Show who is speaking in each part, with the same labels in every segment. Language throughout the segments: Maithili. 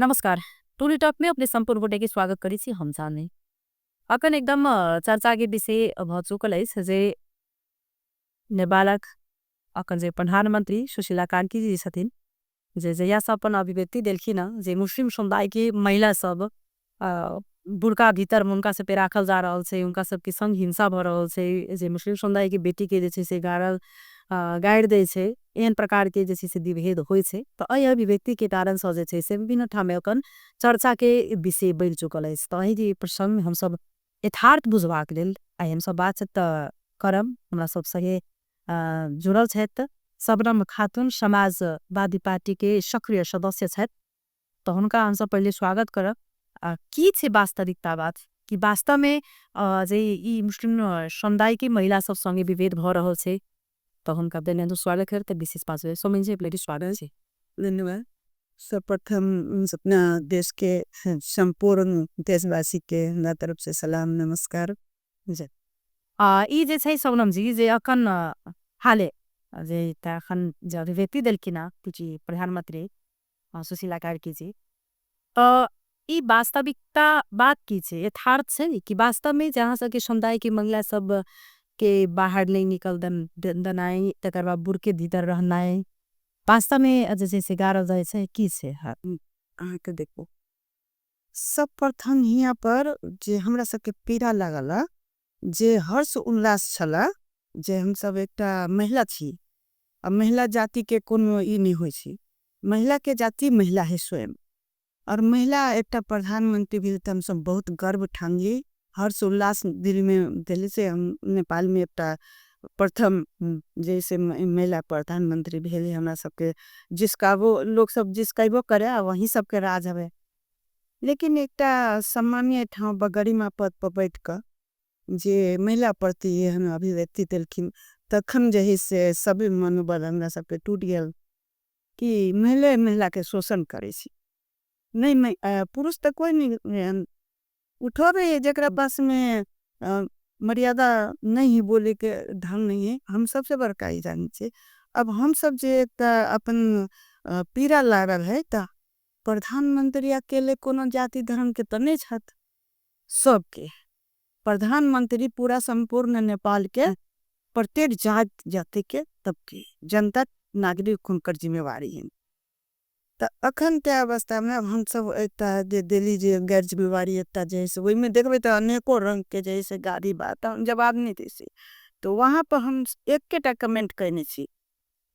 Speaker 1: नमस्कार, टोली टॉक में अपने संपूर्ण गोटे के स्वागत करै छी। हम चांदनी अखन एकदम चर्चा के विषय भ चुकल अछि जे नेपालक अखन जे प्रधानमंत्री सुशीला कार्की जी छथिन, जे जहिया से अपन अभिव्यक्ति देलखिन हँ जे मुस्लिम समुदाय के महिला सब बुरका भीतर हुनका सबके राखल जा रहल छै, हुनका सबके संग हिंसा भ रहल छै, जे मुस्लिम समुदाय के बेटी के जे छै से गाड़ल गाड़ि दै छै, एहन प्रकार के जे छै से विभेद होइ छै। तऽ एहि अभिव्यक्ति के कारण से जे छै से विभिन्न ठाम अखन चर्चा के विषय बनि चुकल अछि। तऽ एहि प्रसंग हमसब यथार्थ बुझबाक लेल आइ हमसब बातचीत करब। हमरा सब संगे जुड़ल छथि शबनम खातून, समाजवादी पार्टी के सक्रिय सदस्य छथि, तऽ हुनका हमसब पहिले स्वागत करब। की छै वास्तविकता बात कि वास्तव में जे ई मुस्लिम समुदाय के महिला सब संगे विभेद भ रहल छै, तऽ हुनका धन्यवाद स्वागत करब। तऽ विशेष पास सोमेन जी स्वागत छै।
Speaker 2: धन्यवाद। सर्वप्रथम अपना देश के संपूर्ण देशवासी के हमरा तरफ से सलाम नमस्कार।
Speaker 1: ई जे छै शबनम जी जे अखन हाले जे अखन जे अभिव्यक्ति देलखिन जी प्रधानमंत्री सुशीला कार्की जी, तऽ ई वास्तविकता बात की छै, यथार्थ छै कि वास्तव में जहाँ सबके समुदाय के महिला सब के बाहर नहीं निकल देनाइ, तकर बाद बुरके भीतर रहनाइ, वास्तव में जे छै से गाड़ल जाइ छै, की छै?
Speaker 2: अहाँके देखो, सब प्रथम हिया पर जे हमरा सबके पीड़ा लागल, जे हर्ष उल्लास छला, जे हम सब एकटा महिला छी आ महिला जाति के कोनो ई नहीं होइ छै, महिला के जाति महिला है स्वयं, और महिला एकटा प्रधानमंत्री भेल तऽ हम सब बहुत गर्व ठानली, हर्ष उल्लास दिल में दिल से हम नेपाल में एकटा प्रथम जैसे महिला प्रधानमंत्री भेल। हमरा सबके जिसका वो लोग सब जिसका करे वही सबके राज हवे, लेकिन एकटा सम्मानीय ठाउँ गरिमा पद पर बैठ कऽ जे महिला प्रति एहन अभिव्यक्ति देलखिन, तखन जे है से सभी मनोबल हमरा सबके टूट गेल कि महिला महिला के शोषण करै छी। नहीं नहीं, पुरुष तऽ कोई नहीं उठो रहे जकरा पास में मर्यादा नहीं है, बोले के ढंग नहीं है, हम सबसे बड़का ही जानी छे। अब हम सब जे अपन पीड़ा लागल है तो प्रधानमंत्री अकेले कोनो जाति धर्म के तो नहीं छथि, सबके प्रधानमंत्री पूरा संपूर्ण नेपाल के प्रत्येक जात जाति के तबके जनता नागरिक हुनकर जिम्मेवारी है। तो अखन के अवस्था में हम सब एकटा जे दिल्ली जे गैर जिम्मेवारी एकटा जे है वही में देखबे तो अनेकों रंग के जैसे गाड़ी बात हम जवाब नहीं दे सी, तो वहाँ पर हम एक कमेंट करने छी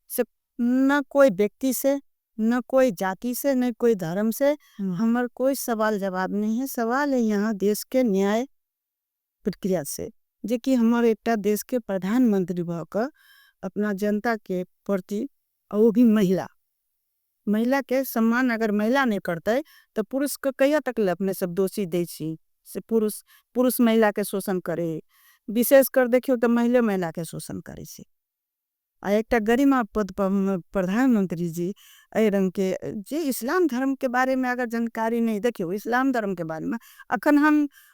Speaker 2: से न कोई व्यक्ति से न कोई जाति से न कोई धर्म से हमार कोई सवाल जवाब नहीं है। सवाल है यहाँ देश के न्याय प्रक्रिया से, जे कि हमारे एकटा देश के प्रधानमंत्री भऽ अपना जनता के प्रति, और वो भी महिला, महिला के सम्मान अगर महिला नहीं करते तो पुरुष के कहिया तक ले अपने सब दोषी दे छी से पुरुष पुरुष महिला के शोषण करे, विशेष कर देखियो तो महिला महिला के शोषण करे छे। आ एकटा गरिमा पद पर प्रधानमंत्री जी एहि रंग के जे इस्लाम धर्म के बारे में अगर जानकारी नहीं, देखियो इस्लाम धर्म के बारे में अखन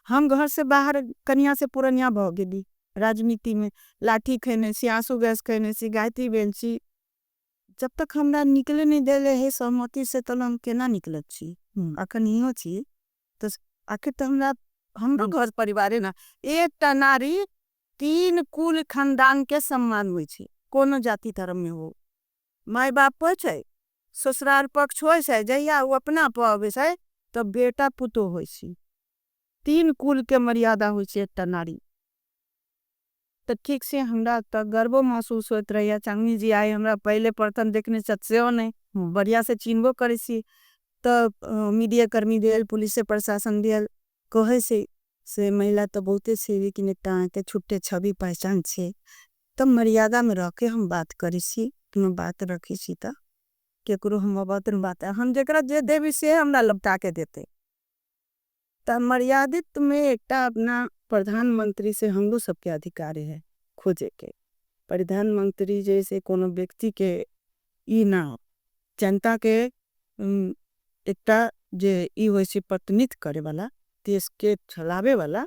Speaker 2: हम घर से बाहर कनिया से पुरनिया भऽ गेली, राजनीति में लाठी खेने छी, आंसू गैस खेने छी, गायत्री भेल छी, जब तक हमरा निकले नहीं देले है सहमति से तब हम केना निकलत छी, अखन हियो छी तो आखिर तो हमरा हमरो घर परिवार है ना। एकटा नारी 3 कुल खानदान के सम्मान होइ छै, कोनो जाति धर्म में हो, माय बाप होइ छै, ससुराल पक्ष होइ छै, जहिया वो अपना पर अबै छै तब बेटा पुतोह होइ छै, 3 कुल के मर्यादा होइ छै एकटा नारी। तो ठीक से हमरा तो गर्वो महसूस होत रही। चांदनी जी आए हमरा पहले प्रथम देखने से नहीं बढ़िया से चिन्हबो करे सी, तो मीडिया कर्मी दियल, पुलिस से प्रशासन दियल, कहे से महिला तो बहुते से लेकिन एक के छुट्टे छवि पहचान छे, तब मर्यादा में रह के हम बात करे सी, कोनो बात रखे सी तो केकरो हम बात बात हम जकरा जे देवी से हमरा लपटा के देते। तब मर्यादित में एकटा अपना प्रधानमंत्री से हमरो सबके अधिकार है खोजे के, प्रधानमंत्री जैसे कोनो व्यक्ति के ई ना हो, जनता के एकटा जे ई होइ छै प्रतिनिधित्व करे वाला, देश के चलावे वाला,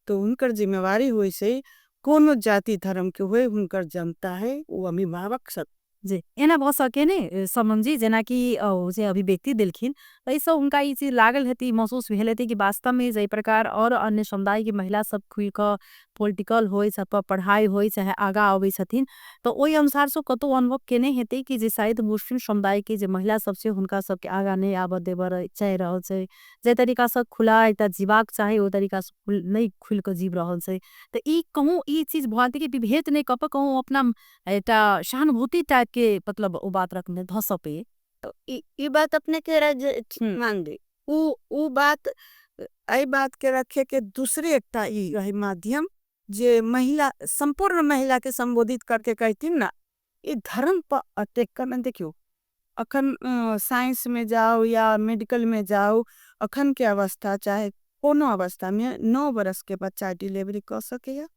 Speaker 2: तो उनकर जिम्मेवारी होइ छै कोनो जाति धर्म के होए उनकर जनता है वो अभिभावक सब
Speaker 1: जे एना भऽ सके ने शबनम जी, जेनाकि जे अभिव्यक्ति देलखिन एहिसँ हुनका ई चीज लागल हेतै, महसूस भेल हेतै कि वास्तव में जाहि प्रकार और अन्य समुदाय के महिला सब खुलि कऽ पॉलिटिकल होइ चाहे पढ़ाई होइ चाहे आगा अबै छथिन, तऽ ओहि अनुसार से कतौ अनुभव केने हेतै कि जे शायद मुस्लिम समुदाय के जे महिला सब छै हुनका सबके आगा नहि आबऽ देबऽ चाहि रहल छै, जाहि तरीका से खुला एकटा जीबाक चाही ओहि तरीका से नहि खुलि कऽ जीव रहल छै। तऽ ई कहूँ ई चीज भऽ जेतै कि विभेद नहि कऽ कऽ कहूँ अपना एकटा सहानुभूति टाइप के मतलब ओ बात रखने भऽ सकै।
Speaker 2: ई बात अपने के मान ली, उ बात एहि बात के रखे के दूसरे एकटा ई रहे माध्यम जे महिला संपूर्ण महिला के संबोधित करके कहथिन ना, ये धर्म पर अटैक करना। देखियो अखन साइंस में जाओ या मेडिकल में जाओ, अखन के अवस्था चाहे कोनो अवस्था में 9 बरस के बच्चा डिलीवरी कर सके या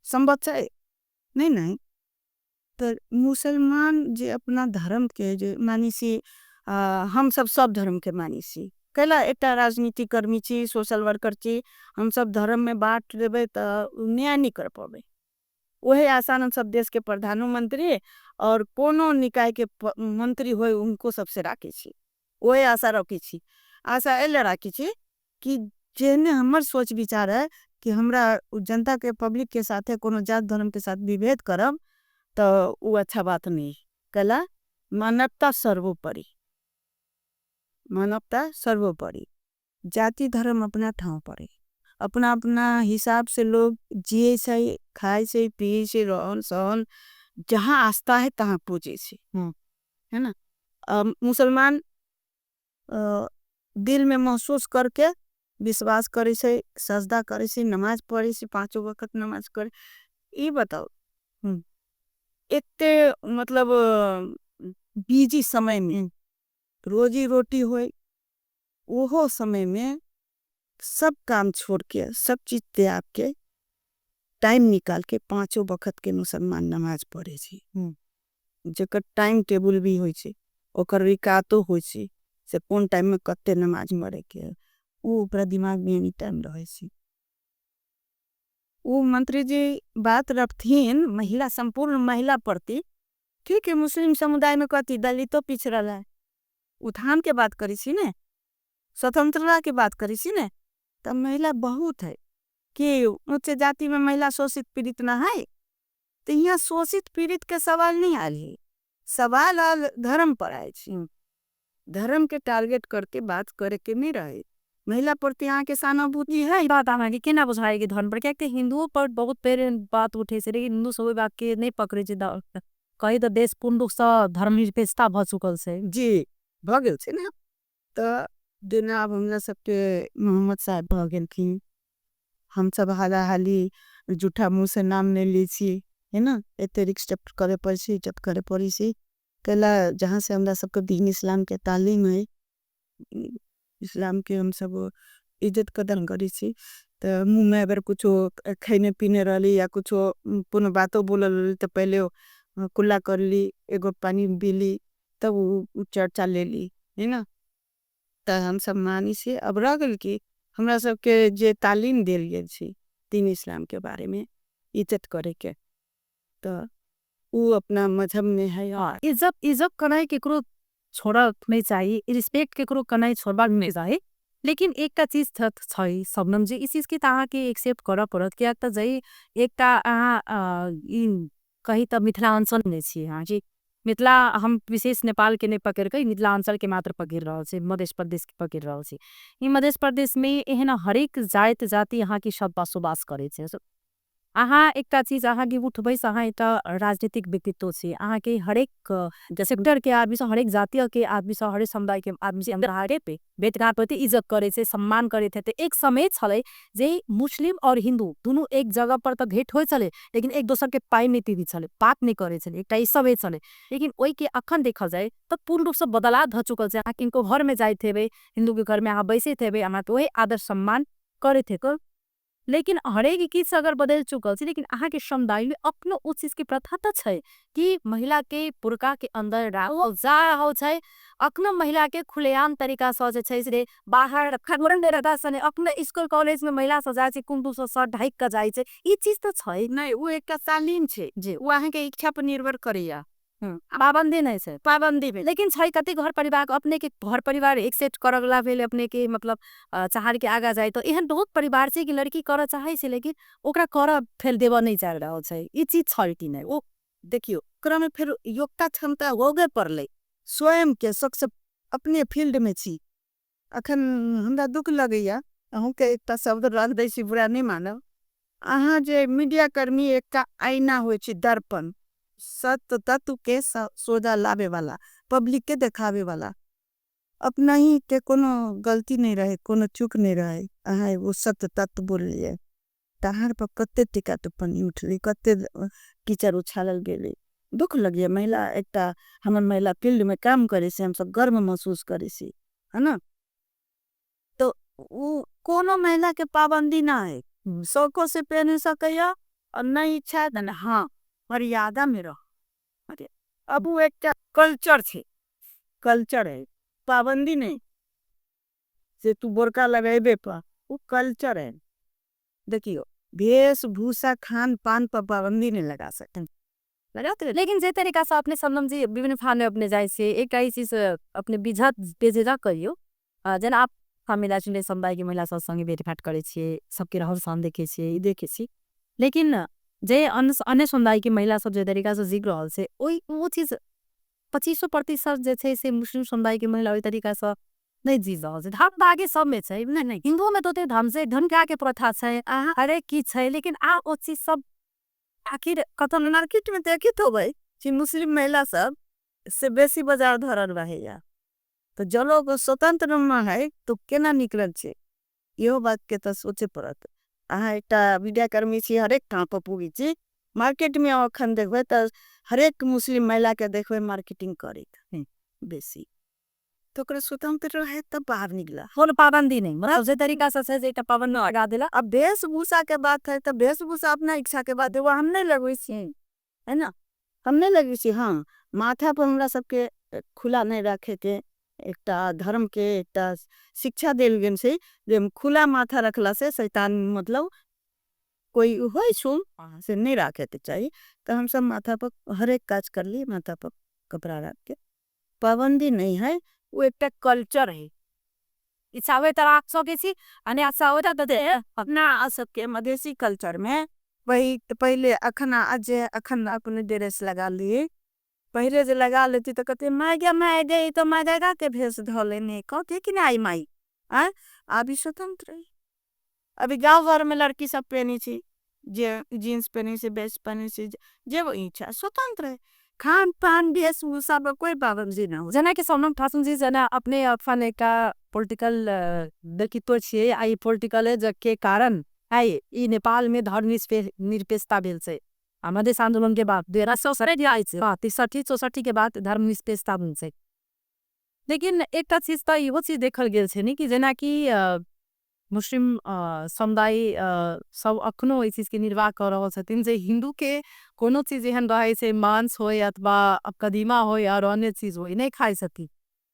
Speaker 2: संभव है नहीं? नहीं। तो मुसलमान जे अपना धर्म के जे मानी सी, हम सब सब धर्म के मानी सी, कैला एकटा राजनीतिक कर्मी छी, सोशल वर्कर छी, हम सब धर्म में बांट देबे तो न्याय नहीं कर पाबे। वही आसान हम सब देश के प्रधानमंत्री और कोनो निकाय के मंत्री होए उनको सबसे राखी छी, वही आशा रखी छी। आशा एले राखी छी कि जेने हमर सोच विचार है कि हमरा जनता के पब्लिक के साथ है कोनो जात धर्म के साथ विभेद करब तो वो अच्छा बात नहीं। कैला मानवता सर्वोपरि, मानवता सर्वोपरि, जाति धर्म अपना ठाव पड़े, अपना अपना हिसाब से लोग जिए से खाए से पिए से रहन सहन जहाँ आस्था है तहाँ पूजे से, है ना। मुसलमान दिल में महसूस करके विश्वास करे से सजदा करे से नमाज पढ़े से 5 वक्त नमाज करे। ये बताओ इतने मतलब बीजी समय में रोजी रोटी होए वो समय में सब काम छोड़ के सब चीज त्याग के टाइम निकाल के 5 वक्त के मुसलमान नमाज पढ़े छे, जकर टाइम टेबुल भी होई छे, ओकर रिकातो होई छे से कौन टाइम में कत्ते नमाज पढ़े के वो ओकरा दिमाग में एनी टाइम रहे छे। वो मंत्री जी बात रखथिन महिला संपूर्ण महिला प्रति, ठीक है। मुस्लिम समुदाय में कहती दलितों पिछड़ल है, उत्थान के बात करी छी ने, स्वतंत्रता के बात करी छी ने, तब महिला बहुत है कि ऊंचे जाति में महिला शोषित पीड़ित ना है, तो यहाँ शोषित पीड़ित के सवाल नहीं आयल है, सवाल आल धर्म पर आयल छे। धर्म के टारगेट करके बात करे के नहीं रहे, महिला प्रति यहाँ के सहानुभूति है।
Speaker 1: बात अहाँ के केना बुझाए कि धर्म पर, क्या कि हिंदुओं पर बहुत पेड़ बात उठे से, लेकिन हिंदू सब बात के नहीं पकड़े छे, कहीं तो देश पूर्ण रूप से धर्मनिरपेक्षता भ चुकल से
Speaker 2: जी भ गेल छे ना। तो जेना अब हमरा सबके मोहम्मद साहब भ गेलखिन, हम सब हाला हाली जूठा मुँह से नाम नहीं ली छी है ना, एते रिस्क करे पड़ी छी, इज्जत करे पड़ी छी, कैला जहाँ से हमरा सबके दीन इस्लाम के तालीम है, इस्लाम के हम सब इज्जत कदर करी छी। तो मुँह में अगर कुछ खाने पीने रही या कुछ पुनः बातों बोल रही तो पहले कुल्ला कर ली, एगो पानी पी ली, तब वो चर्चा ले ली है ना। तो हम सब मानी छी। अब रह गल की हमरा सबके जे तालीम दिल गए छी दीन इस्लाम के बारे में इज्जत करे के, तो वो अपना मजहब में है।
Speaker 1: हाँ, इज्जत करना केकरो छोड़ा नहीं चाहिए, रिस्पेक्ट केकरो करना छोड़बा नहीं चाहिए, लेकिन एकटा चीज छै शबनम जी, इस चीज के तहाँ के एक्सेप्ट करऽ पड़त, किया तऽ जई एकटा अहाँ कही तऽ मिथिलांचल में छी, हाँ जी मिथिला हम विशेष नेपाल के नहीं पकड़ के मिथिलांचल के मात्र पकड़ रहा छे, मध्य प्रदेश के पकड़ रहा छे। ई मध्य प्रदेश में एहन हरेक जात जाति यहाँ के सब बसोबास करे छे। अहाँ एकटा चीज अहाँ के उठबै से अहाँ एकटा राजनीतिक व्यक्तित्व छे, अहाँ के हरेक सेक्टर के आदमी से हरेक जातीय के आदमी से हरेक समुदाय के आदमी से अंदर हरेक पे भेंटघाट होते इज्जत करे छे, सम्मान करे थे। ते एक समय छले जे मुस्लिम और हिंदू दोनों एक जगह पर तो भेंट होए छले, लेकिन एक दोसर के पाई नहीं पीबी छले, बात नहीं करे छले, एकटा ई समय छले। लेकिन ओई के अखन देखल जाए तो पूर्ण रूप से बदलाव ध चुकल छे। अहाँ किनको घर में जाए थेबे, हिंदू के घर में अहाँ बैसे थेबे, अहाँ तो वही आदर सम्मान करे थे। लेकिन हरेक चीज अगर बदल चुकल छे, लेकिन अहाँ के समुदाय में अपनो उस चीज के प्रथा तो छे कि महिला के बुर्का के अंदर राखल जा रहल छे, अखनो महिला के खुलेआम तरीका से जे छे से बाहर सने अपने स्कूल कॉलेज में महिला सब जाय छे, कुंडू से सर ढाक के जाय छे, ई चीज तो छे
Speaker 2: नहीं। वो एकटा तालीम छे
Speaker 1: जी,
Speaker 2: वो अहाँ के इच्छा पर निर्भर करैया।
Speaker 1: पाबंदी नहि छै।
Speaker 2: पाबंदी भेल।
Speaker 1: लेकिन छै कते घर परिवार, अपने के घर परिवार एक्सेप्ट करऽ वाला भेल, अपने के मतलब चाहर के आगा जाय, तो एहन बहुत परिवार छै कि लड़की करऽ चाहे छै लेकिन ओकरा करऽ फेर देबऽ नहीं चाह रहल छै। ई चीज छै कि नहि?
Speaker 2: ओ देखियो, ओकरा में फिर योग्यता क्षमता होगे पड़ले, स्वयं के सबसे अपने फील्ड में छी। अखन हमरा दुख लगैया, अहूँके एकटा शब्द रख दै छी, बुरा नहीं मानब। अहाँ जे मीडिया कर्मी एकटा आईना होइ छै, दर्पण, सत्य तत्व के सोझा लाबे वाला, पब्लिक के देखावे वाला। अपना ही के कोनो गलती नहीं रहे, कोनो चूक नहीं रहे, अहाँ एगो सत्य तत्व बोललिए, तहार पर कते टीका टिप्पणी उठली, कते कीचड़ उछालल गेलै। दुख लगिए, महिला एकटा हमर महिला फील्ड में काम करे से हम सब गर्व महसूस करे सी, है ना? तो वो कोनो महिला के पाबंदी ना है, शौकों से पहन सकैया और नहीं इच्छा है ना, हाँ मर्यादा में रहो। अब वो एक कल्चर छे, कल्चर है, पाबंदी नहीं से तू बुरका लगाएबे पा, वो कल्चर है। देखियो, वेशभूषा खान पान पर पाबंदी नहीं लगा सकते।
Speaker 1: लेकिन जे तरीका से अपने शबनम जी विभिन्न फार्म में अपने जाए से एक चीज अपने बिझत बेझिझक करियो, जेना आप मिला चुनले समुदाय की महिला सब संगे भेटघाट करे छिए, सबके रहन सहन देखे छिए, ई देखे छी। लेकिन जे अन्य समुदाय की महिला सब जे तरीका से जीव रहल छे, वो चीज 2500% जे छे से मुस्लिम समुदाय की महिला ओई तरीका से नहीं जी रहल छे। धर्म आगे सब में छे,
Speaker 2: नहीं, नहीं।
Speaker 1: हिंदुओं में तो ते धर्म से धन के प्रथा छे, हरेक की छे, लेकिन आ ओ चीज सब आखिर
Speaker 2: कतौ मार्केट में देखित होबै कि मुस्लिम महिला सब से बेसी बाजार धरल रहैया, तो जो लोग स्वतंत्र में है तो केना निकलल छे, इहो बात के तो सोचे पड़त। अहाँ एकटा मीडिया कर्मी छी, हरेक ठाम पर पुगी छी, मार्केट में अखन देखबै तो हरेक मुस्लिम महिला के देखबै मार्केटिंग करैत बेसी, तो ओकरा स्वतंत्र रहे तब बाहर निकला।
Speaker 1: कोनो पाबंदी नहीं, मतलब जे तरीका से छै जे एकटा पाबंदी लगा देला।
Speaker 2: अब वेशभूषा के बात है तो वेशभूषा अपना इच्छा के बात है, वो हम नहीं लगबै छी, है ना, हम नहीं लगबै छी। हाँ, माथा पर हमरा सबके खुला नहीं रखे के एकटा धर्म के एकटा शिक्षा देल गेल छै जे खुला माथा रखला से शैतान मतलब कोई होय छुम से नहीं रखे के चाहिए, तो हम सब माथा पर हर एक काज कर लिए, माथा पर कपड़ा रख के पाबंदी नहीं है, वो एकटा कल्चर है।
Speaker 1: इच्छा हुए तो राख सके छी, अने अच्छा हुए तो दे।
Speaker 2: अपना सबके मधेसी कल्चर में वही पहले अखन आज अखन अपने ड्रेस लगा लिए, पहले जो लगा लेती तो कहते माय गया माय गई तो माय गया के भेष धो लेने कहते कि नहीं आई माई, हाँ अभी स्वतंत्र है। अभी गांव घर में लड़की सब पहनी थी, जे जीन्स पहनी से बेस पहनी से जे वो इच्छा स्वतंत्र है, खान पान वेशभूषा पर कोई पाबंदी ना हो।
Speaker 1: जना के शबनम खातून जी जना अपने अपन एक पॉलिटिकल व्यक्तित्व छे, आई पॉलिटिकल है जग के कारण आई ई नेपाल में धर्म निरपेक्षता भेल छे। आ मधेश आंदोलन के बाद 2064 आइ छे, हाँ, तिरसठी, चौसठी के बाद धर्म निरपेक्षता भेल छे। लेकिन एकटा चीज तो इहो चीज देखल गेल छे नी कि जना कि मुस्लिम समुदाय सब अखनो एहि चीज के निर्वाह कर रहल छथिन जे हिंदू के कोनो चीज एहन रहे छे, मांस होय अथवा कदीमा होय और अन्य चीज होय नहीं खाइ सकी।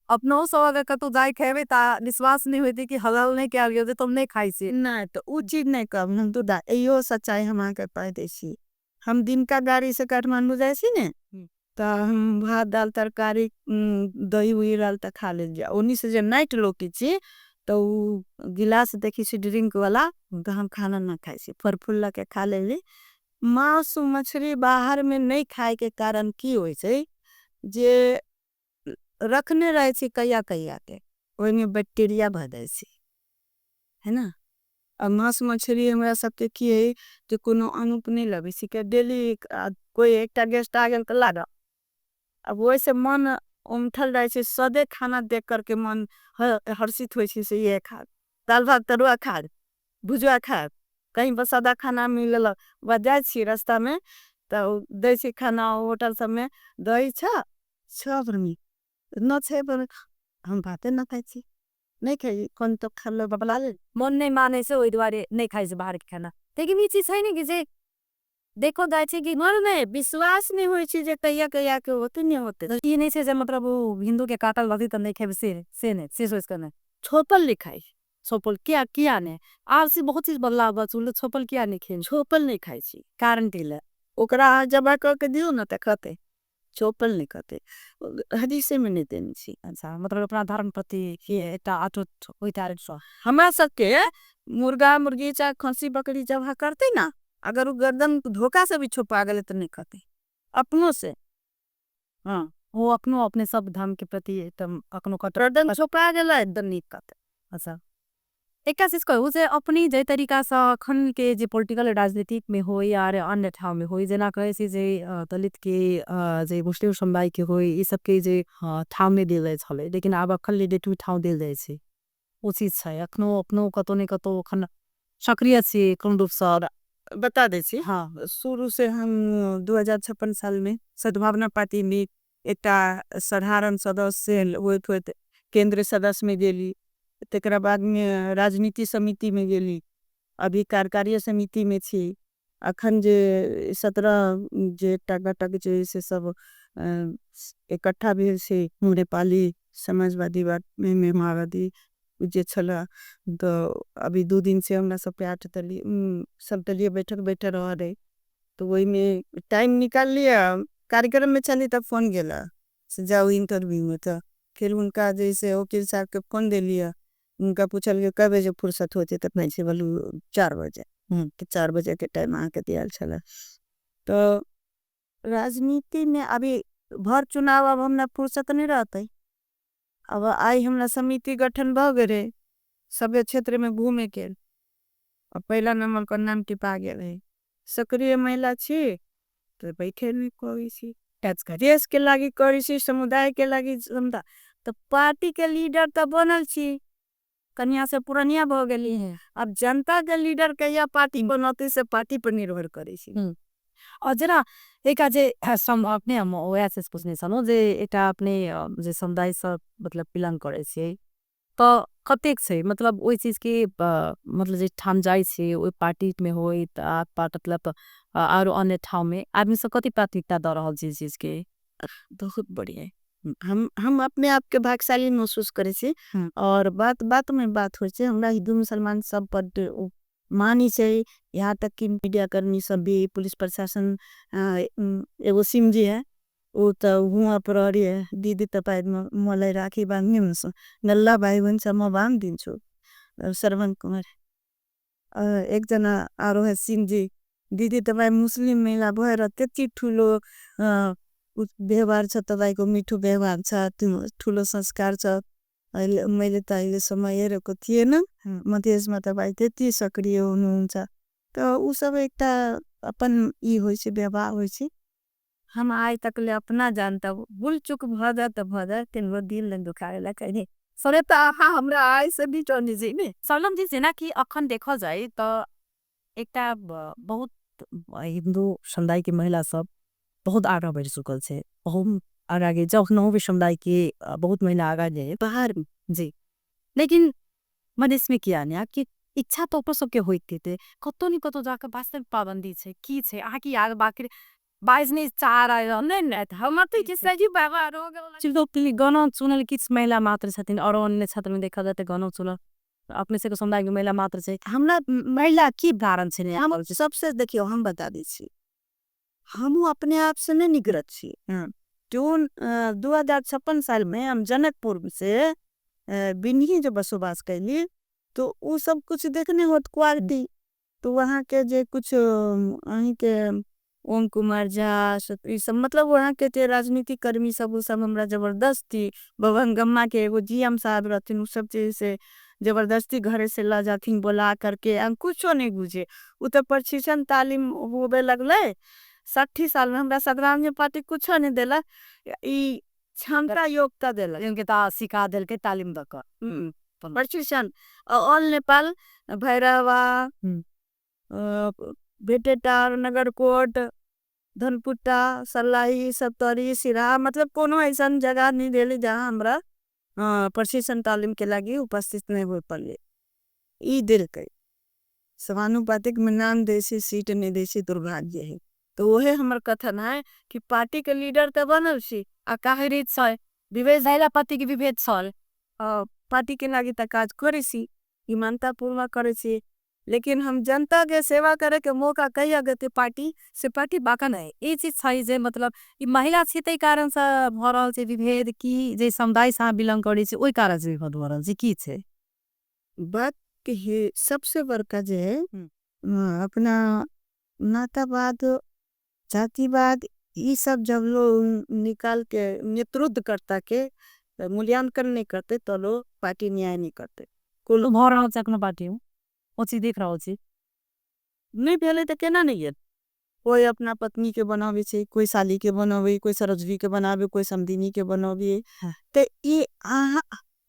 Speaker 1: अपनो सब अगर कतौ जाय खेबै ता विश्वास नहीं होते कि हलाल नहीं कयल गेल तुम नहीं खाइ छी।
Speaker 2: नहीं तो उ चीज नहीं कहब हम तो इहो सच्चाई हम अहाँके कह दै छी। हम दिन का गाड़ी से काठमांडू जाइ छी ने तो हम भात दाल तरकारी दही उही रहल तो खा ले जा, उन्हीं से जे नाइट लोकी छी तो उ गिलास देखी छी ड्रिंक वाला तो हम खाना ना खाइ छी, फल फूल ला के खा ले ली। मांस मछली बाहर में नहीं खाए के कारण की होइ छै जे रखने रहे छी कहिया कहिया के, ओहि में बैक्टीरिया भर जाइ छै, है ना। अब मांस मछली हमरा सबके की है जो कोनो अनूप नहीं लगे छी के डेली कोई एकटा गेस्ट आ गेल तो लागा, अब वैसे मन उमठल रहे छै, सदे खाना देख करके मन हर्षित होइ छै से ये खा, दाल भात तरुआ खा, भुजुआ खा, कहीं पर सादा खाना मिलल बस जाइ छी रास्ता में तो दै छी खाना होटल सब में दही छ सब न छे पर हम भाते न खाइ छी, नहीं खाइ कौन तो खा लो बबला ले।
Speaker 1: मन नहीं माने से ओई दुआरे नहीं खाइ छी बाहर के खाना। लेकिन ई चीज है नहीं कि जे देखो जाइ छी कि
Speaker 2: मन में विश्वास नहीं होइ छी जे कहिया कहिया के होते नहीं होते।
Speaker 1: तो ई नहीं छे जे मतलब वो हिंदू के काटल रहती त नहीं खेबे, से नहीं, से सोच के नहीं।
Speaker 2: छोपल नहीं खाइ।
Speaker 1: छोपल किया नहीं? आब से बहुत चीज बदलाव बा, चूल्हे छोपल किया नहीं खेन?
Speaker 2: छोपल नहीं खाइ छी।
Speaker 1: कारण की ले?
Speaker 2: ओकरा अहाँ जमा कऽ के दियौ न त खतै। चौपल नहि कहते, हदीसे में नहीं देने छी।
Speaker 1: अच्छा, मतलब अपना धर्म प्रति एकटा अटूट होइत आयल।
Speaker 2: हमरा सबके मुर्गा मुर्गी चाहे खसी बकरी जब करते ना, अगर वो गर्दन धोखा से भी छुपा गए तो नहीं कहते अपनों से।
Speaker 1: हाँ, वो अपनों अपने सब धर्म के प्रति एकदम अखनो
Speaker 2: गर्दन छुपा गए एकदम नहीं कहते।
Speaker 1: अच्छा, एक चीज कहू जे अपनी जे तरीका से अखन के जे पॉलिटिकल राजनीतिक में होई या अन्य ठाव में होई, जेना कहे छी जे दलित के जे मुस्लिम समुदाय के होई, ई सब के जे ठाव में देल जाय छले, लेकिन आब अखन ले ठाव देल जाय छै, ओ चीज छै अखनो अपनो कतो ने कतो अखन सक्रिय छी कोन रूप से
Speaker 2: बता दै छी।
Speaker 1: हाँ।
Speaker 2: शुरू से हम 2056 साल में सद्भावना पार्टी में एकटा साधारण सदस्य होइत होइत केंद्रीय सदस्य में गेली, तेकरा बाद में राजनीति समिति में गेली, अभी कार्यकारी समिति में छी। अखन जे 17 जे एकटा घटक जे से सब इकट्ठा भेल छै नेपाली समाजवादी में माओवादी जे छला, तो अभी 2 दिन से हमरा सब पे 8 दलीय सब दलीय बैठक बैठे रह रहे, तो वही में टाइम निकाल लिया। कार्यक्रम में चली तब फोन गेला जाओ इंटरव्यू में, तो फिर उनका जैसे वकील साहब के फोन दे लिया, उनका पूछल कि कब बजे फुर्सत होती, तब मैं से बोलू 4 बजे, तो 4 बजे के टाइम आके दिया चला। तो राजनीति में अभी भर चुनाव अब हमने फुर्सत नहीं रहता, अब आई हमने समिति गठन भ गए सब क्षेत्र में घूमे के, और पहला नंबर का नाम टिपा गया है। सक्रिय महिला छी तो बैठे नहीं कोई सी, देश के लागी करी सी, समुदाय के लागी समुदाय, तो पार्टी के लीडर तो बनल छी, कन्या से पुरानिया भ गई है। अब जनता के लीडर के या पार्टी बनते से पार्टी पर निर्भर करे छी।
Speaker 1: और जना एक जे अपने हम ओया से पूछने छलहुँ जे एकटा अपने जे समुदाय से मतलब बिलोंग करे छी तो कतेक छै, मतलब ओई चीज के मतलब जे ठाम जाय छी ओई पार्टी में होई मतलब आरो अन्य ठाम में आदमी सब कति प्राथमिकता द रहल छी चीज के?
Speaker 2: बहुत बढ़िया है, हम अपने आप के भाग्यशाली महसूस करे छी। और बात बात में बात होय छे, हमरा हिंदू मुसलमान सब पर मानी छे, यहाँ तक कि मीडिया कर्मी सब भी, पुलिस प्रशासन, एगो सिंह जी है वो तो हुआ प्रहरी है, दीदी तपाई मलाई राखी बांधनी हुनसो, नल्ला भाई बहन सब म बांध दिन्छु। श्रवण कुमार एक जना आरो है सिंह जी, दीदी तपाई मुस्लिम महिला भएर त्यति ठुलो व्यवहार छ, तपाईको मिठो व्यवहार छ, ठुलो संस्कार छ, मैले त अहिलेसम्म हेरेको थिएन, मधेसमा तपाई त्यति सक्रिय हुनुहुन्छ, तो उ सब एकटा अपन ई होइ छे, व्यवहार होइ छे। हम आइ तक ले अपना जानता भूल चुक भ जाए त भ जाए, तिनको दिल ने दुखाएला कहीं सरे त आहा हमरा आइ से भी चनी जी ने।
Speaker 1: सलम जी, जेना कि अखन देखल जाए त एकटा बहुत हिंदू समुदाय के महिला सब बहुत आगा बढ़ चुकल छे, बहुत आगा गे, जखनो भी समुदाय के बहुत महिला आगा गए बाहर जी, लेकिन मधेस में किया नहीं कि इच्छा तो ऊपर सबके होते थे, कतो नहीं कतो जाकर वास्तव पाबंदी छे की छे आ की यार बाकी बाइस नहीं चाह रहा है, नहीं, नहीं, हम तो किस तरह की व्यवहार हो गया। चिल्लो कि गणों चुनल किस महिला मात्र छथिन और अन्य क्षेत्र में देखा जाए तो गणों चुनल अपने से समुदाय की महिला मात्र छे,
Speaker 2: हमरा
Speaker 1: महिला की कारण छे?
Speaker 2: हम सबसे देखियो, हम बता दी छी, हमू अपने आप से नहीं निगरत छी। जून 2056 साल में हम जनकपुर से बिन्ही जो बसोबास कैली तो वो सब कुछ देखने होत क्वालिटी, तो वहाँ के जे कुछ अहीं के ओम कुमार झा ये सब मतलब वहाँ के जे राजनीतिक कर्मी सब वो सब हमरा जबरदस्ती भवन गम्मा के एगो जी एम साहब रहथिन, वो सब चीज से जबरदस्ती घरे से ला जाथिन बोला करके, हम कुछो नहीं बुझे। वो तो प्रशिक्षण तालीम होबे लगले 60 साल में हमरा सदराम पार्टी कुछो नहीं देला, ई क्षमता योग्यता देला,
Speaker 1: इनके ता सिखा देल के तालीम दक।
Speaker 2: प्रशिक्षण ऑल नेपाल भैरवा, भेटेटार, नगरकोट, धनकुटा, सल्लाही, सप्तरी, सिरा, मतलब कोनो ऐसा जगह नहीं देली जहाँ हमरा प्रशिक्षण तालीम के लागी उपस्थित नहीं हो पड़े। ई दिल के समानुपातिक में नाम देसी सीट नहीं देसी दुर्भाग्य है। तो वह हमार कथन है कि पार्टी के लीडर तो बनल सी आ काहे रीत से
Speaker 1: विभेद महिला पति के विभेद छल।
Speaker 2: पार्टी के लागी त काज करे सी, ईमानता पूर्वक करे सी। लेकिन हम जनता के सेवा करे के मौका कहिया देते पार्टी
Speaker 1: से पार्टी बाका नहीं। ई चीज छै जे मतलब ई महिला छी तै कारण से भ रहल छै विभेद की जे समुदाय से बिलोंग करै छै ओइ कारण से विभेद भ रहल छै की छै?
Speaker 2: बात के सबसे बड़का जे है अपना नातावाद जातिवाद ये सब जब लोग निकाल के नेतृत्व करता के मूल्यांकन नहीं करते तो लोग पार्टी न्याय नहीं करते।
Speaker 1: तो भ रहल छै अपना पार्टी में ओ चीज देख रहल छी।
Speaker 2: नहीं पहले तो कहना नहीं है, कोई अपना पत्नी के बनावे छे, कोई साली के बनावे, कोई सरजवी के बनावे, कोई समधिनी के बनावे। तो ये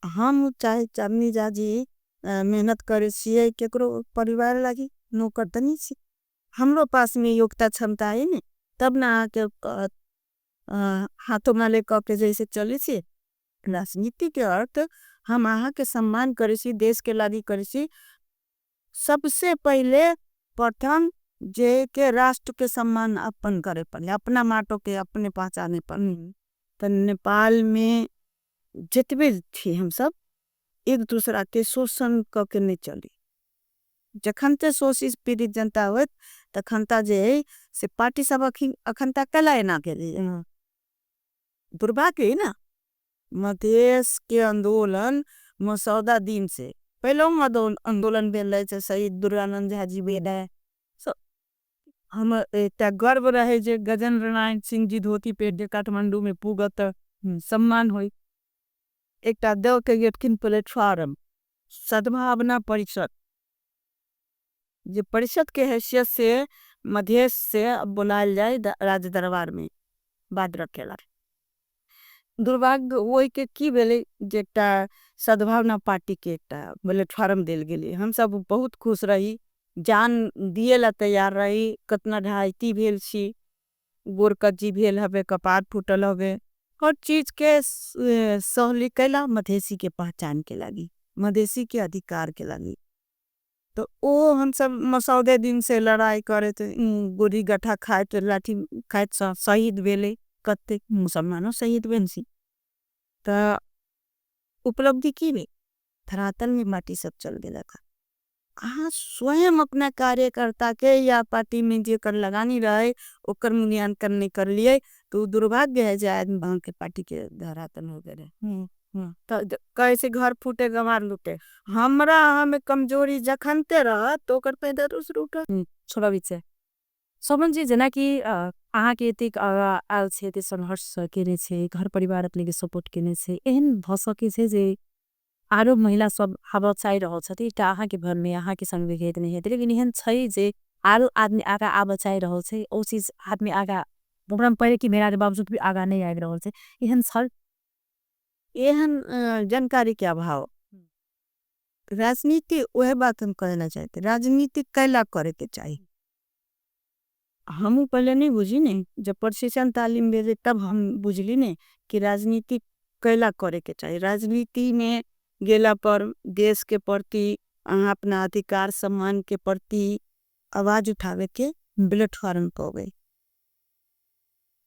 Speaker 2: हम चाहे चांदनी जाजी मेहनत करे सी केकरो परिवार लागी नौकर तो नहीं सी, हमरो पास में योग्यता क्षमता है नहीं तब ना आके हाथों में ले के जैसे चले सी। राजनीति के अर्थ हम आहा के सम्मान करे सी, देश के लागी करे सी। सबसे पहले प्रथम जे के राष्ट्र के सम्मान अपन करे पड़े, अपना माटो के अपने पहचाने पड़े। तो नेपाल में जितने थी हम सब एक दूसरा के शोषण करके नहीं चली। जखनते शोषित पीड़ित जनता होत तखनता जे है से पार्टी सब अखनता कलाए ना के लिए दुर्भाग्य है ना। मधेश के आंदोलन मसौदा दिन से पहले आंदोलन भेल रहे थे, शहीद दुर्गानंद झा जी भेल रहे। हम एक गर्व रहे जे गजेंद्र नारायण सिंह जी धोती पेट काठमांडू में पूगत सम्मान हुई। एक देव के गेटकिन प्लेटफार्म सद्भावना परिषद जे परिषद के हैसियत से मधेश से बुलाया जाए राज्य दरबार में बात रखेला। दुर्भाग्य वही के की भेले जे एकटा सद्भावना पार्टी के एकटा प्लेटफार्म दिल गेली। हम सब बहुत खुश रही, जान दिए ला तैयार रही। कतना ढाईती भेल छी, गोरकज्जी भेल हवे, कपार फूटल हवे, हर चीज के सहली कैला मधेशी के पहचान के लगी, मधेशी के अधिकार के लगी। तो वो हम सब मसौदे दिन से लड़ाई करे थे, गोरी गठा खाए थे, लाठी खाए थे, शहीद भेले, कत्ते मुसलमानों शहीद भेल सी। तो उपलब्धि की भी धरातल में माटी सब चल गया था। हाँ, स्वयं अपना कार्यकर्ता के या पार्टी में जो कर लगानी रहे ओकर मूल्यांकन नहीं कर लिए तो दुर्भाग्य है जायद वहां के पार्टी के धरातल हो गए। तो कैसे घर फूटे गंवार लूटे, हमरा हमें कमजोरी जखनते रहा तो कर पैदा दूसर उठा।
Speaker 1: छोड़ा बीच सोमन जी जना कि अहाँ के एतेक आयल छे, एते संघर्ष केने छे, घर परिवार अपने के सपोर्ट केने छे, एहन भ सके छे जे आरो महिला सब हवा चाहि रहल छथि, एकटा अहाँ के घर में अहाँ के संग विभेद नहीं हेतै, लेकिन एहन छै जे आरो आदमी आगा आबऽ चाहि रहल छै, ओ चीज आदमी आगा प्रोग्राम पढ़े कि मेरा बावजूद भी आगा नहीं आबि रहल छै, एहन छल?
Speaker 2: एहन जानकारी के अभाव। राजनीति वह बात हम कहना चाहते, राजनीति कैला करे के चाहिए। हमू पहले नहीं बुझी ने, जब प्रशिक्षण तालीम भेजे तब हम बुझली ने कि राजनीति कैला करे के चाहिए। राजनीति में गेला पर देश के प्रति अपना अधिकार सम्मान के प्रति आवाज उठावे के प्लेटफार्म पावे,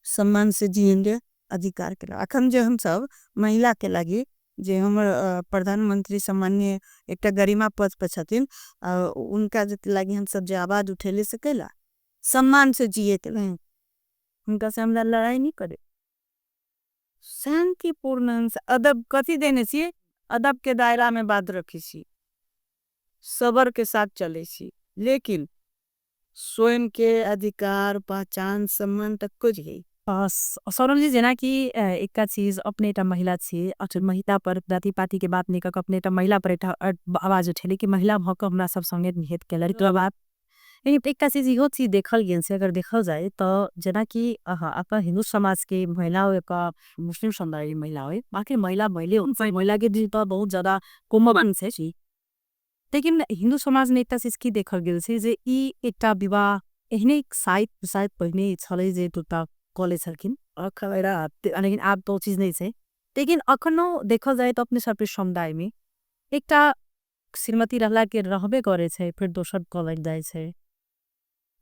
Speaker 2: सम्मान से जिएंगे अधिकार के। अखन जो हम सब महिला के लगी जो हम प्रधानमंत्री सम्मान्य एक गरिमा पद पर छथिन, उनका जो लगी हम सब जो आवाज उठे ले सकेला सम्मान से जिए के नहीं, उनका से हम लड़ाई नहीं करे। शांतिपूर्ण अदब कथी देने सी, अदब के दायरा में बात रखी सी, सबर के साथ चले सी, लेकिन स्वयं के अधिकार पहचान सम्मान तक कुछ है।
Speaker 1: सौरभ जी जना कि एक चीज अपने एक महिला छी, अच्छा महिला पर जाति पाति के बात नहीं कर, अपने एक महिला पर एक आवाज उठेली कि महिला भक हमरा सब संगे निहित के लड़ी तो बात। लेकिन एक चीज यो चीज देखल गेल से अगर देखल जाए तो जना कि अपन हिंदू समाज के महिला हो या मुस्लिम समुदाय की महिला हो, बाकी महिला मैले उन सब महिला के दिल तो बहुत ज्यादा कोमल से जी। लेकिन हिंदू समाज में एक चीज की देखल गेल से जे ई एकटा विवाह एहने एक साइड पहिने छले जे दुटा कॉलेज हलखिन लेकिन आप तो चीज नहीं छे। लेकिन अखनो देखल जाए तो अपने सब समुदाय में एकटा श्रीमती रहला के रहबे करे छे, फिर दोसर कॉलेज जाए छे।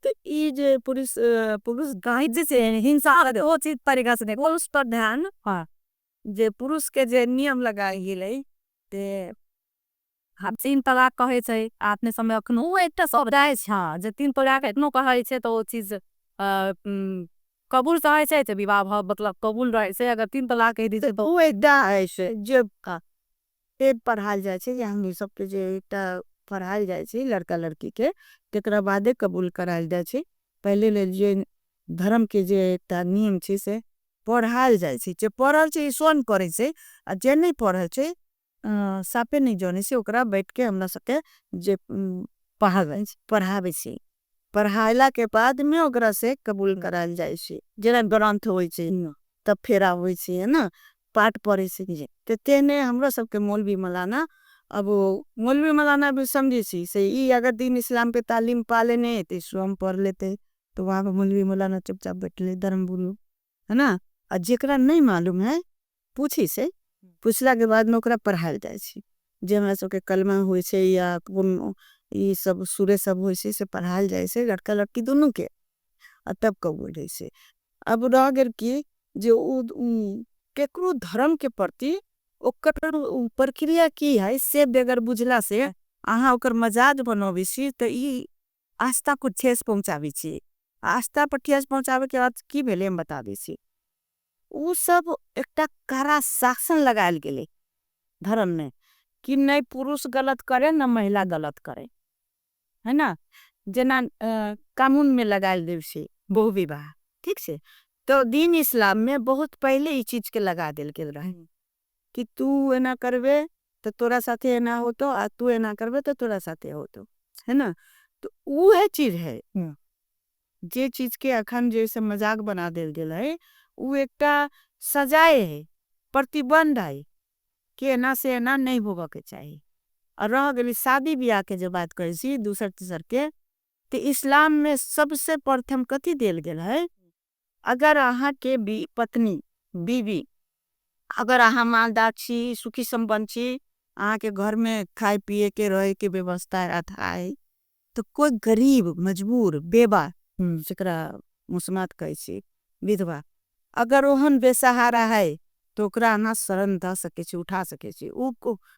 Speaker 2: तो ई जे पुरुष पुरुष
Speaker 1: गाइड जे छे, हिंसा वो चीज तरीका से देखो, उस पर ध्यान, हाँ।
Speaker 2: जे पुरुष के जे नियम लगाए गेले ते
Speaker 1: तीन तलाक कहै छै, अपने समय अखनो एकटा सब रहै छै जे तीन तलाक एखनो कहै छै, तऽ ओ चीज कबूल रहै छै, तऽ विवाह भऽ मतलब कबूल रहै छै। अगर तीन तलाक कहि दै छै तऽ
Speaker 2: ओ एकटा ऐसे जे एक पढ़ायल जाइ छै, हम सबके जे एकटा पढ़ायल जाइ छै लड़का लड़की के, तकरा बादे कबूल करायल जाइ छै। पहले लेल जे धर्म के जे एकटा नियम छै से पढ़ायल जाइ छै, जे पढ़ल छै स्वयं करै छै, आ जे नहि पढ़ल छै साफे नहि जानै छै, ओकरा बैठ के हमरा सबके जे पढ़ाबै छै। पढ़ायला के बाद में ओकरा से कबूल करायल जाइ छै। जेना ग्रंथ होइ छै तब फेरा होइ छै, है ना, पाठ पढ़े छै, तो तेने हमरा सबके मौलवी मौलाना, अब मौलवी मौलाना भी समझे छी से ई अगर दीन इस्लाम पे तालीम पा लेने तो स्वयं पढ़ लेते, तो वहाँ पे मौलवी मौलाना चुपचाप बैठले धर्म गुरु, है ना। और जेकरा नहीं मालूम है पूछी से, पूछला के बाद में ओकरा पढ़ायल जाइ छै। जे हमरा सबके कलमा होइ छै या ये सब सूरे सब होइ छै से पढ़ायल जाइ छै लड़का लड़की दोनों के, और तब कबूल होइ छै। अब रह गेल की जे केकरो धर्म के प्रति ओकर प्रक्रिया की है से बगैर बुझला से अहाँ ओकर मजाक बनबै छी, तो ई आस्था को ठेस पहुँचाबै छी। आस्था पर ठेस पहुँचाबै के बाद की भेलै हम बता दै छी। उ सब एकटा कड़ा शासन लगायल गेलै धर्म में कि नहीं पुरुष गलत करे न महिला गलत करे, है ना। जेना कानून में लगायल गेल छै बहु विवाह, ठीक छै, तो दीन इस्लाम में बहुत पहले ई चीज के लगा देल गेल रहे कि तू एना करबे तो तोरा साथे एना होतो, आ तू एना करबे तो तोरा साथे होतो, है ना। तो वो है चीज है जे चीज के अखन जैसे मजाक बना देल गेल है, वो एकटा सजाए है, प्रतिबंध है कि एना से एना नहीं होगा के चाहिए। और रह गई शादी ब्याह के जो बात करै छी दूसर तीसर के, तो इस्लाम में सबसे प्रथम कथी देल गेल है, अगर अहाँ के भी पत्नी बीवी अगर अहाँ मालदार छी सुखी संपन्न छी, अहाँ के घर में खाए पिए के रहे के व्यवस्था है, तो कोई गरीब मजबूर बेवा जकरा मुसमात कहै छी विधवा, अगर ओहन बेसहारा है तो ओकरा अहाँ शरण दऽ सकै छी, उठा सकै छी। उ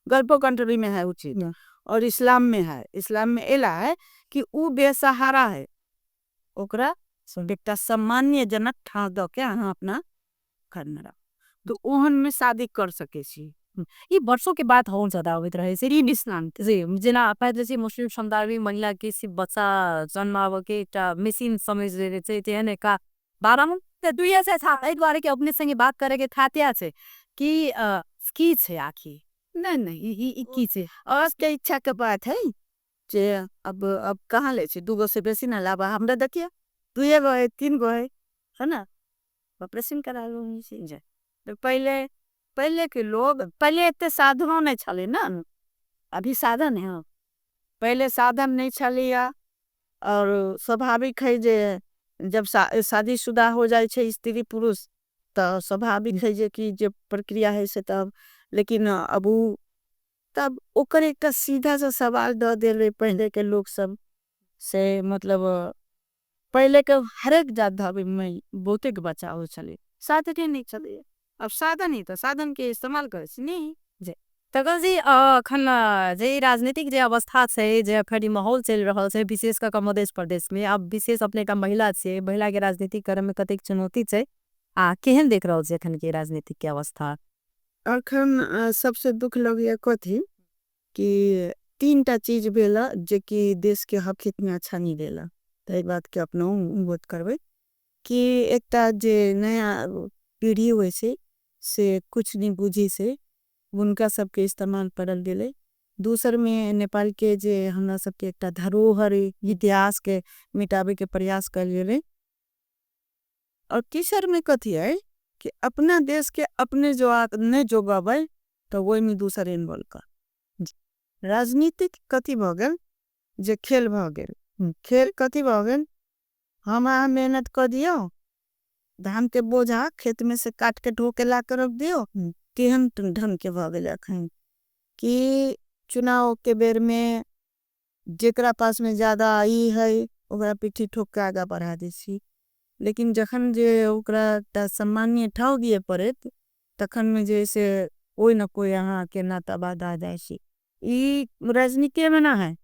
Speaker 2: गल्फो कंट्री में है उ चीज, और इस्लाम में है। इस्लाम में एला है कि उ बेसहारा है, ओकरा एकटा सम्मान्य जनक ठाव दऽ के अहाँ अपना घर में राखू, तो ओहन में शादी कर सकै छी।
Speaker 1: ई वर्षों के बात होन ज्यादा होइत रहे छै। ई इस्लाम जी, जेना पहले से मुस्लिम समुदाय में महिला के सिर्फ बच्चा जन्मावे के एकटा मशीन समझ रहे छै, तेहन का बारह ते दुइया से था, एहि दुआरे के अपने संगे बात करे के थातिया छै कि की छै आखिर?
Speaker 2: नहीं, नहीं,
Speaker 1: ई की छै?
Speaker 2: और के इच्छा के बात है जे अब कहाँ ले छै, दूगो से बेसी ना लाबा, हमरा देखिए दुइये गो है तीन गो है, है ना, ऑपरेशन करा लो जी। तो पहले के लोग, पहले इतने साधनों नहीं चले ना, अभी साधन है, पहले साधन नहीं चलिया। और स्वाभाविक है जे जब शादीशुदा हो जाए छे स्त्री पुरुष तो स्वाभाविक है जे कि जे प्रक्रिया है से तब, लेकिन अब उ तब ओकर एकटा सीधा सा सवाल दऽ देले पहले के लोग सब से, मतलब पहले के हरेक जात धर्म में बहुते के बच्चा हो चले, साधन नहीं चले, अब साधन ही तो साधन के इस्तेमाल करे से नहीं।
Speaker 1: जी तगल जी, अखन जे राजनीतिक जे अवस्था छै, जे अखन माहौल चल रहल छै विशेष कऽ मध्य प्रदेश में, अब विशेष अपने का महिला छै, महिला के राजनीति करे में कतेक चुनौती छै आ केहन देख रहल छै अखन के राजनीतिक के अवस्था?
Speaker 2: अखन सबसे दुख लगैया कथी कि तीन टा चीज भेला जे कि देश के हक हित में अच्छा नहीं भेला, तै बात के अपनो वोट करबै कि एकटा जे नया पीढ़ी होइ छै से कुछ नहीं बुझी से उनका सबके इस्तेमाल पड़ल गेलै। दूसर में नेपाल के जे हमरा सबके एकटा धरोहर इतिहास के मिटावे के प्रयास कल गेलै। और तीसर में कथी है कि अपना देश के अपने जो नहीं जोगाबै तो वही में दूसर इन्वॉल्व कर। राजनीतिक कथी भऽ गेल जे खेल भऽ गेल, खेल कथी भऽ गेल, हम अहाँ मेहनत कर दियौ, धान के बोझा खेत में से काट के ढो के ला कर रख दियौ, तेहन ढंग के भऽ गेल अखन कि चुनाव के बेर में जेकरा पास में ज्यादा आई है ओकरा पीठी ठोक के आगा बढ़ा दै छी, लेकिन जखन जे ओकरा सम्मानीय ठाव दिए पड़े तखन में जैसे कोई न कोई यहाँ के नाता बाधा जाए छी। ई राजनीति में ना है,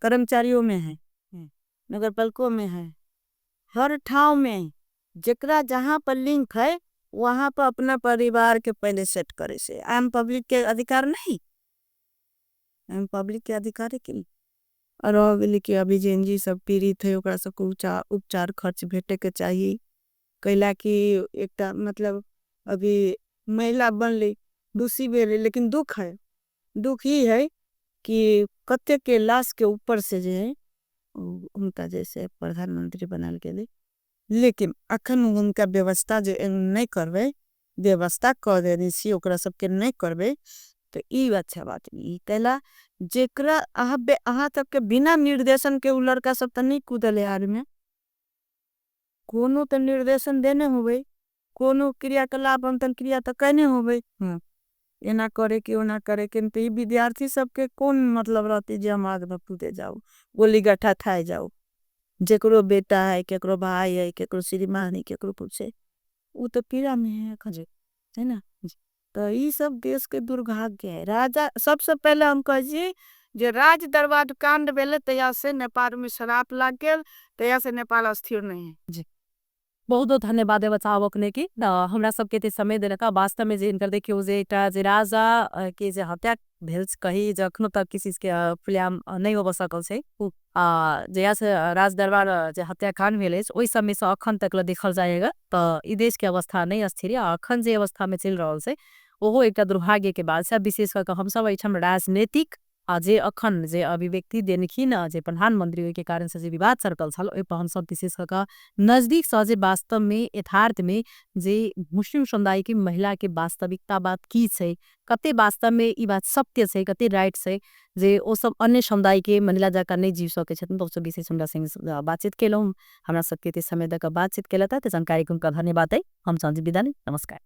Speaker 2: कर्मचारियों में है, नगर पालिकों में है, हर ठाव में जेकरा जहाँ पर लिंक है वहाँ पर अपना परिवार के पहले सेट करे से आम पब्लिक के अधिकार नहीं, आम पब्लिक के अधिकार है कि नहीं। और अगली कि अभी जेनजी सब पीड़ित है उकरा सब उपचार खर्च भेटे के चाहिए, कैला कि एकटा मतलब अभी महिला बन ली दूसरी बेरे, लेकिन दुख है, दुख ही है कि कत्ते के लाश के ऊपर से जो है उनका जैसे प्रधानमंत्री बनाल के लिए, लेकिन अखन उनका व्यवस्था जो नहीं करवे, व्यवस्था कर देने सी उकरा सबके नहीं करवे तो ये अच्छा बात नहीं। कैला जेकरा अहाँ तक के बिना निर्देशन के उलड़का सब तो नहीं कूदले आर में, कोनो तो निर्देशन देने होगे, कोनो क्रियाकलाप अंतन क्रिया तो कहने होगे, एना करे कि उना करे कि तो ये विद्यार्थी सबके कौन मतलब रहती जे हम आग में कूदे जाओ, गोली गठा थाए जाओ, जेकरो बेटा है, केकरो भाई है, केकरो श्रीमान है, केकरो पूछे, वो तो पीड़ा में है खजे, है ना। तो ये सब देश के दुर्भाग्य है। राजा सबसे पहले हम कहिए जे राज दरबार कांड भेले तैया से नेपाल में शराब लग गया, तैया से नेपाल अस्थिर नहीं है।
Speaker 1: जी बहुत बहुत धन्यवाद है बचाव अपने की हमरा सबके ते समय देने का। वास्तव में जे इनकर देखियो जे एकटा जे राजा के जे हत्या भेल कही जखनो तक किसी के खुलेआम नहीं हो सकल छै, जहिया से राज दरबार जे हत्याकांड भेल अछि ओहि समय से अखन तक ल देखल जाएगा तो ई देश के अवस्था नहीं अस्थिर है। अखन जे अवस्था में चल रहल छै ओहो एकटा दुर्भाग्य के बात छै। विशेष करके हम सब एहिठाम राजनीतिक जे अखन जे अभिव्यक्ति देलखिन जे प्रधानमंत्री ओहि के कारण से जे विवाद सरकल छल ओहि पर हम सब विशेष करके नजदीक से जे वास्तव में यथार्थ में जे मुस्लिम समुदाय की महिला के वास्तविकता बात की छै, कते वास्तव में ई बात सत्य छै, कते राइट छै जे ओ सब अन्य समुदाय के महिला जाकर नहीं जीव सकै छथिन। तो ओ सब विशेष हमरा संग बातचीत केलहुँ, हमरा सबके एते समय दऽ कऽ बातचीत केलथि तऽ जानकारी के हुनका धन्यवाद है। हम संजीव विदानी, नमस्कार।